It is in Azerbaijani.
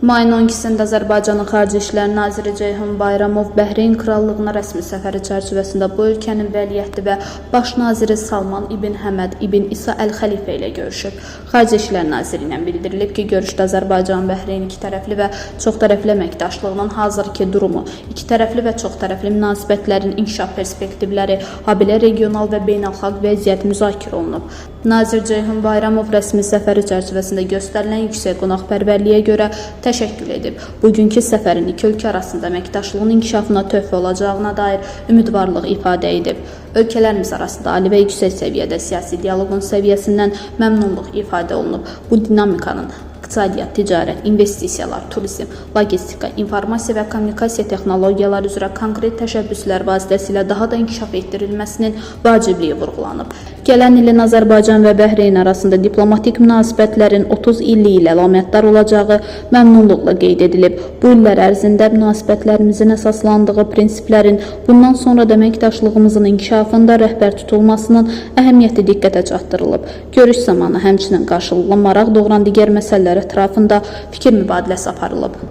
Mayın 12-sində Azərbaycanın Xarici İşlər Naziri Ceyhun Bayramov Bəhreyn Krallığına rəsmi səfəri çərçivəsində bu ölkənin vəliəhdi və Baş naziri Salman İbn Həməd İbn İsa Əl-Xəlifə ilə görüşüb. Xarici İşlər Nazirliyindən bildirilib ki, görüşdə Azərbaycan-Bəhreyn ikitərəfli və çoxtərəfli əməkdaşlığının hazırki durumu, ikitərəfli və çoxtərəfli münasibətlərin inkişaf perspektivləri, habelə regional və beynəlxalq vəziyyət müzakirə olunub. Nazir Ceyhun Bayramov rəsmi səfəri çərçivəsində göstərilən yüksək qonaqpərvərliyə görə təşəkkür edib. Bugünkü səfərin iki ölkə arasında əməkdaşlığın inkişafına töhfə olacağına dair ümidvarlıq ifadə edib. Ölkələrimiz arasında ali və yüksək səviyyədə siyasi dialoqun səviyyəsindən məmnunluq ifadə olunub. Bu dinamikanın iqtisadiyyat, ticarət, investisiyalar, turizm, logistika, informasiya və kommunikasiya texnologiyaları üzrə konkret təşəbbüslər vasitəsilə daha da inkişaf etdirilməsinin vacibliyi vurğulanıb. Gələn ilin Azərbaycan və Bəhreyn arasında diplomatik münasibətlərin 30 illiyi ilə əlamətdar olacağı məmnunluqla qeyd edilib. Bu illər ərzində münasibətlərimizin əsaslandığı prinsiplərin bundan sonra da əməkdaşlığımızın inkişafında rəhbər tutulmasının əhəmiyyəti diqqətə çatdırılıb. Görüş zamanı həmçinin qarşılıqlı maraq doğuran digər məsələlər ətrafında fikir mübadiləsi aparılıb.